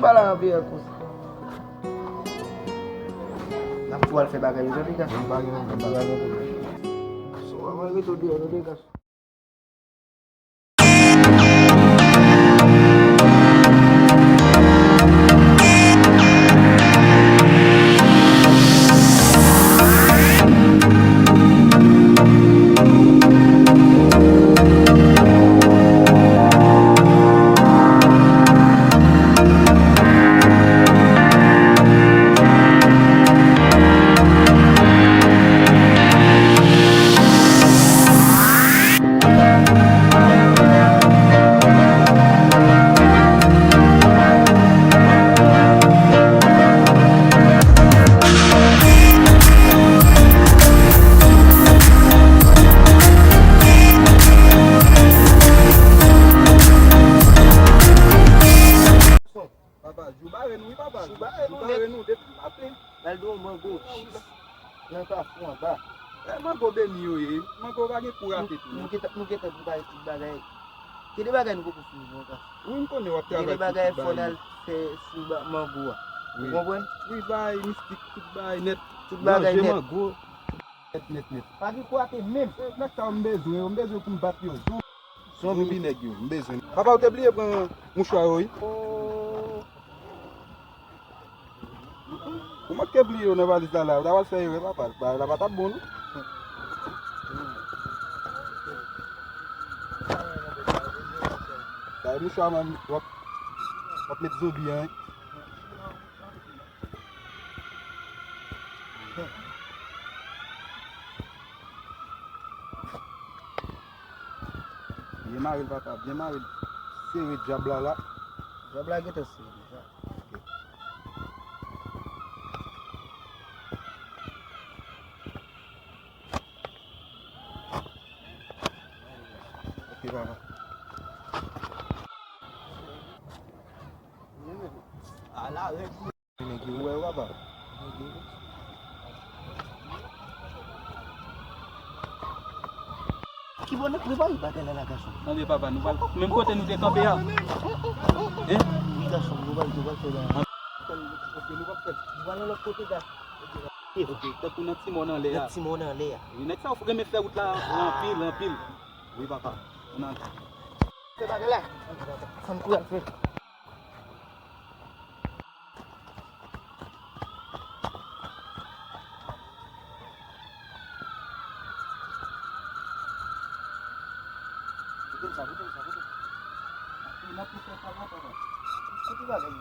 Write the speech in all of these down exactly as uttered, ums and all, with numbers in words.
Pale anpil konsa. N ap tou al fè bagay yo, tande, gason. N pa gen pwoblèm. So, ann rete deyò, tande, gason. Papa, jou bare nou, wi, papa. Jou bare nou, jou bare nèt. Nou depi maten. L al dwe yon mango chis nan kafou anba. E mango beni yo ye. Mango pa gen kou rate tou, non. Nou gentan, nou gentan prepare tout bagay. Gen de bagay nou poko fini non, gason. Wi, m konnen w ap travay pou tout bagay. Gen de bagay fò n al fè sou ba-, mango a. Wi. Ou konprann? Wi, bay mistik, tout bagay nèt. Tout bagay nèt. Manje mango. Nèt, nèt, nèt. Pa gen kou rate menm. Se nèg sa yo m bezwen, yo m bezwen pou m bat yo. Zonbi. Zonbi nèg yo, m bezwen. Papa, ou te bliye pran mouchwa yo, wi. Oh. Ou manke bliye yo nan valiz la, la. Ou ta pral fè erè, papa. Bagay la pa t ap bon, non. Sa e mouchwa, man, w ap, w ap met zonbi an, wi. Byen mare l, papa, byen mare l. Sere dyab la, la. Dyab la gentan sere deja. Ok. Ok, papa. Ala rèd. Nèg yo wè yo, papa. Ki bò n ap prepare batay la, la, gason? Tande, papa, nou pral menm kote nou te kanpe a. Hein? Wi, gason, nou pral, nou pral fè la. Ok, nou pral fè. Nou pral nan lòt kote, gason. Ok, tankou nan ti mòn anlè a. Nan ti mòn anlè a. Wi, nèg sa yo renmen fè wout la anpil, anpil. Wi, papa. Ann al. Fè bagay la. Sa n kouri al fè. Pote m sa, pote m sa, pote m sa. N ap tou fè sa la, papa. Kote bagay yo?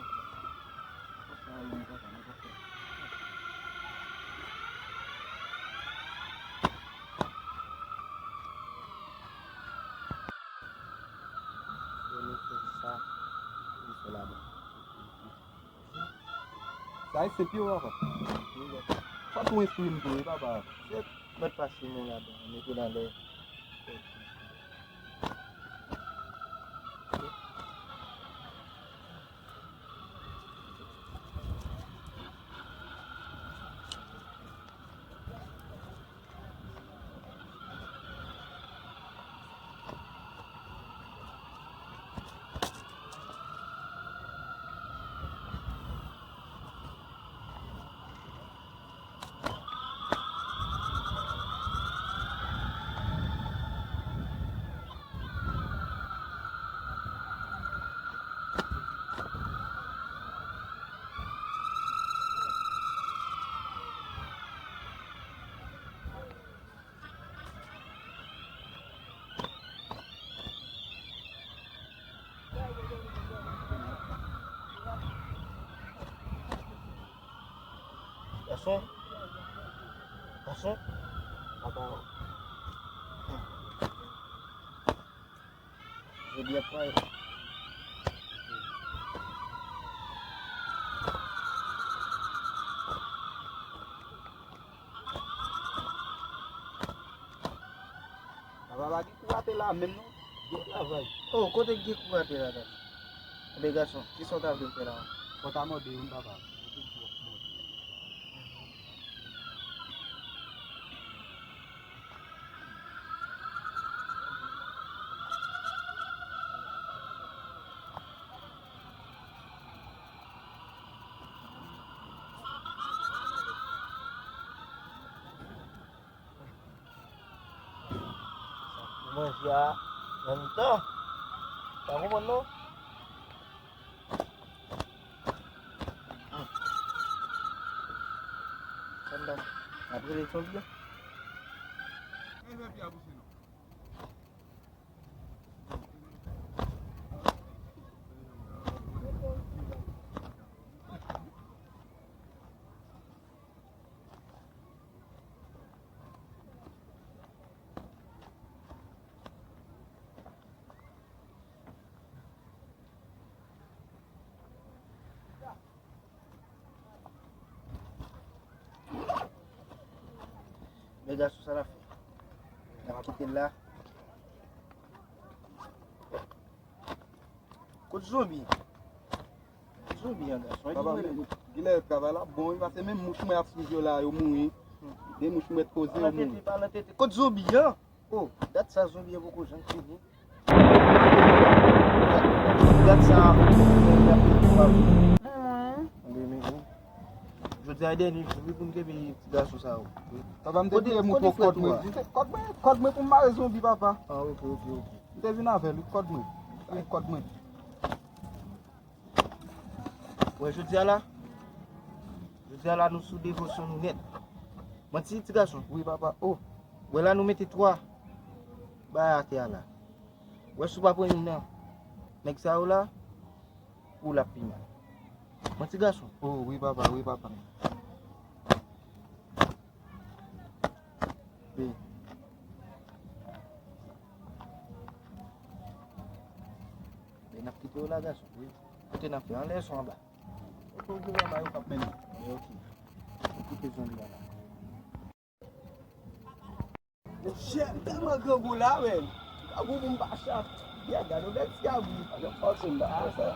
Sa e senp yo, papa. Fò tou enstwi m tou, wi, papa. Mèt pase men ladan, mete l anlè. Gason. Gason. Papa. Jodi a pral. Papa, pa gen kou rate la menm non. Byen travay. Oh, kote gen kou rate la, gason? Enben, gason, kisa w ta vle m fè la? Fò w ta mòde youn, papa. Mwen te di w ap mòde. Manje a nan mitan. Pa konprann non. Sa m ta, ap rele zonbi a. Men gason sa n ap fè. N ap kite l la. Kot zonbi? Kot zonbi an, gason? Papa, men, kilè travay la bon, wi, paske menm mouch mwen ap swiv yo la, yo mouri. De mouch mwen koze, yo mouri. Kot zonbi an? Oh, dat sa zonbi an poko janm fini. Dat sa, zonbi an ap fini, papa. Jodi a dènye jou wi pou m kenbe ti gason sa yo. Papa, m te vle moutre w kòd mwen. Kòd mwen, kòd mwen pou m mare zonbi, papa. Ah, ok, ok, ok. M te vin avè l, wi, kòd mwen. Sa e kòd mwen. Wè, jodi a la, jodi a la, nou sou devosyon nou nèt. Manti, ti gason? Wi, papa. Oh. Wè la, nou mete twa bagay atè a la. Wè, si w pa pran youn nan nèg sa yo la, ou l ap pi mal. Manti, gason? Oh, wi, papa, wi, papa. Be. Be, n ap kite w la, gason. Wi. Kote n ap fè? Anlè son anba. Kote w gen anba yo k ap mennen. Ok. Ou kite zonbi a la. Monchè, m tèlman grangou la, men. Grangou pou m pa chape. Gade yon bèl ti kabri. Gade fòse m pa fè sa.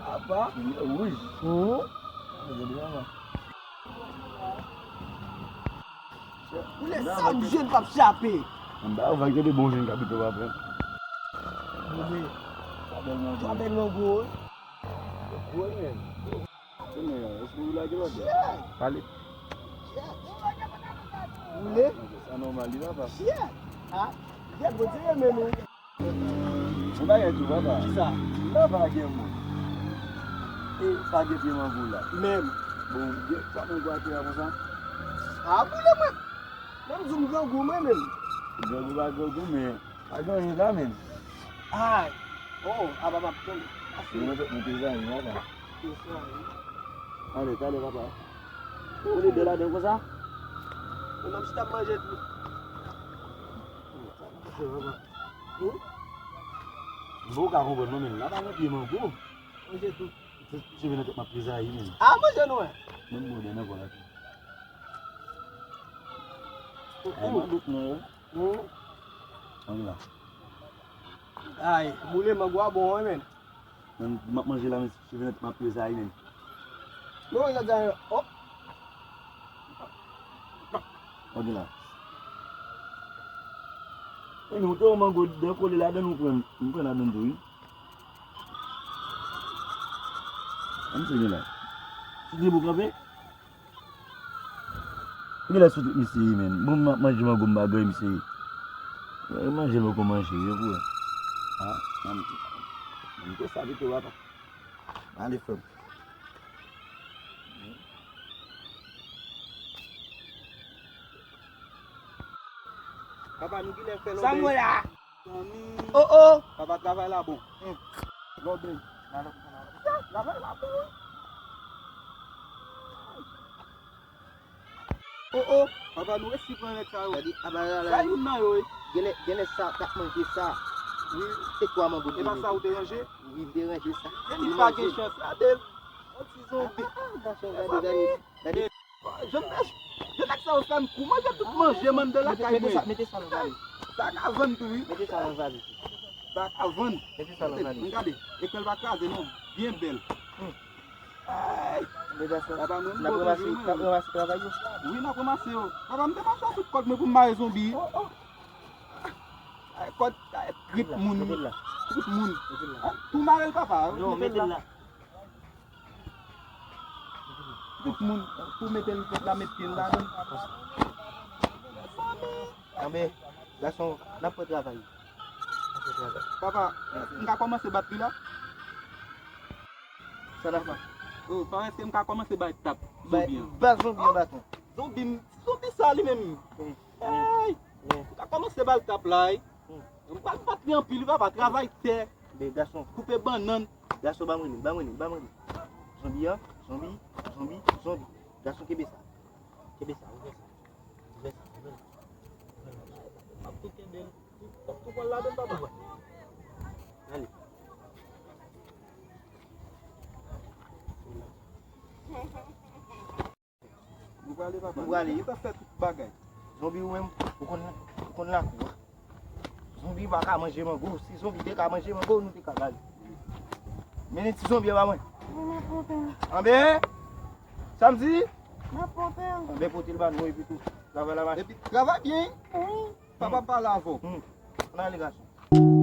Apa. Wouj. Hum. Gade yon. Ou lè sa m jwenn p ap chape. Anba, ou va gen de bon jèn kapito pa pran. Move. Sa bèl nan gwo. Sa bèl nan gwo. Gwo, men. Kounye a, èske ou lage lòt bò? Pale. Ou le? Sa nòmal, li pa fasil. Ah, jèt, Bondye renmen nou. Yon bagay tou, papa. Kisa? Nan pa gen moun. E pa gen pye mango la. Menm. Bon, gen, sa mango atè a konsa? A, boule mwen. Menm di m grangou mwen menm. Grangou pa grangou, men pa gen anyen la menm. Ay. Oh, apa m ap tann. Mwen te, mwen te zanmi, papa. Te zanmi. Ale, talè, papa. Ou le de ladan konsa? Mwen menm si t ap manje tou. Bon, ou ka konprann mwen menm. La pa nan pye mango. Manje tou. Se, se vin nan tèt m ap trezayi menm. A, manje nou, wi. Menm mwen, nan vòl la tou. Ay, madout non, wi. Hum. Ann la. Ay, boule mango a bon, wi, men. Menm m ap manje la, men se vin nan tèt m ap trezayi menm. Non, wi, sa di, oh. Ann la. E nou te yon mango dan kole ladan nou pran, nou pran ladan tou, wi. Ann se gen la. Sou de bou kanpe? Gen lè sou tout misye ye, men. Bon, m ap manje mango m pa ganyen misye ye. Manje l poko manje, yo pou wè. Ah, m, m te sa pito, papa. Ale, frè m. Papa, nou genlè fè lòbèy. Sa m wè a? Zanmi. Oh, oh. Papa, travay la bon. Hmm. Lòbèy. Travay la bon, wi. Oh, oh. Papa, nou resi pran nèg sa yo. Gade, aba la, la. Sa youn nan yo, wi. Genlè, genlè sa t ap manje sa. Wi. Se kwa mango. E pa sa ou te ranje? Wi, m te ranje sa. Men li pa gen chans. Gade l. Yon ti zonbi. Ah, ah, ah, gason, gade, gade. Gade. Jèn nèg, jèn nèg sa yo fè m kou manje tout manje m anndan lakay mwen. Mete sa, mete sa nan valiz. Sa ka vann tou, wi. Mete sa nan valiz. Sa ka vann. Mete sa nan valiz. Mwen gade, ekrè l pa kraze non, byen bèl. Hmm. Ay. Papa mwen, m kontan jwe mwen. N ap ranmase travay yo. Wi, n ap ranmase yo. Papa, m te mache sou kòd mwen pou m mare zonbi. Oh, oh. Ay, kòd, ay, trip moun. Mete l la. Trip moun. Mete l la. Ay, pou mare l, papa. Non, mete l la. Tout moun pou mete l kont la, met pye l ladan. Anben, gason, n ap pran travay. Papa, m ka kòmanse bat li la? Sa la, papa? Oh, papa, èske m ka kòmanse bay tap zonbi an? Ba zonbi an baton. Zonbi, zonbi sa li menm. Ey! M ka kòmanse ba l tap la, ey. M pral bat li anpil, papa, travay tè. Men gason, koupe bannann. Gason, ba mwen li, ba mwen li, ba mwen li. Zonbi an, zonbi, zonbi, zonbi. Gason, kenbe sa. Kenbe sa, ouvè sa. Ouvè sa, ouvè sa. M ap tou kenbe l. M ap tou pran l ladan l, papa. Ale. Nou prale, papa. Nou prale. Nou gentan fè tout bagay. Zonbi ou menm, ou konn, ou konn lakou a. Zonbi pa ka manje mango. Si zonbi te ka manje mango, nou te ka ba li. Mennen ti zonbi an ba mwen. Anben, sa m di? Anben, pote l ba nou epi tou. Travay la mache. Epi, travay byen. Wi. Papa pale avè w. Hmm. Ann ale, gason.